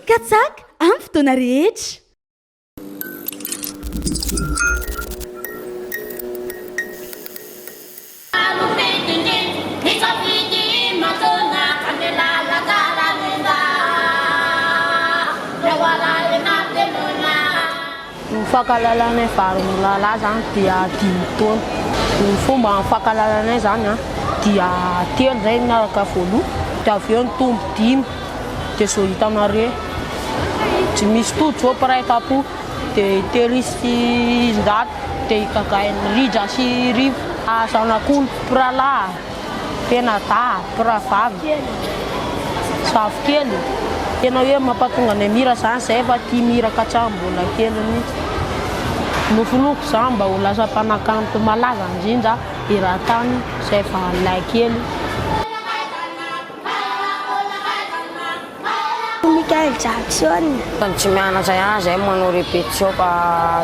Katsaka amin'ny fotoana rehetra. Ny fankalalanay vary mirahalahy zany dia dimy taona. Ny fomba fankalalanay zany dia telo zay niaraka voaloha dia avy eo nitombo dimy dia zao hitanareo. Tsy misy tojo zao mpiray tampo dia i Terisy sy i Ndaty dia i Gagain'i Rija sy i Rivo. Zanak'olo mpirahalahy. Mpianadahy, mpirahavavy, zafikely, tena hoe mampatonga anay mihira zany zay fa tia mihira hatramin'ny mbola kely mihitsy. Nofinofiko zany mba ho lasa mpanakanto malaza indrindra eran-tany zay vao lahy kely. Michael Jackson. Tsy mianatra ihany zahay manao répétition fa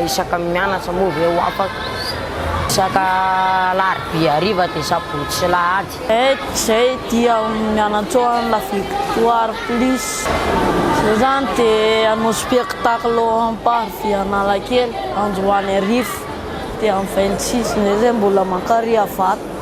isaka mianatra moa ve ho afaka. Isaka alarobia hariva dia sabotsy sy lahady. Zay dia mianatsoa any la victoire plus. Zay zany dia hanao spectacle ao am parvis Analakely androany hariva dia am 26 ndray zay mbola mankary Ivato.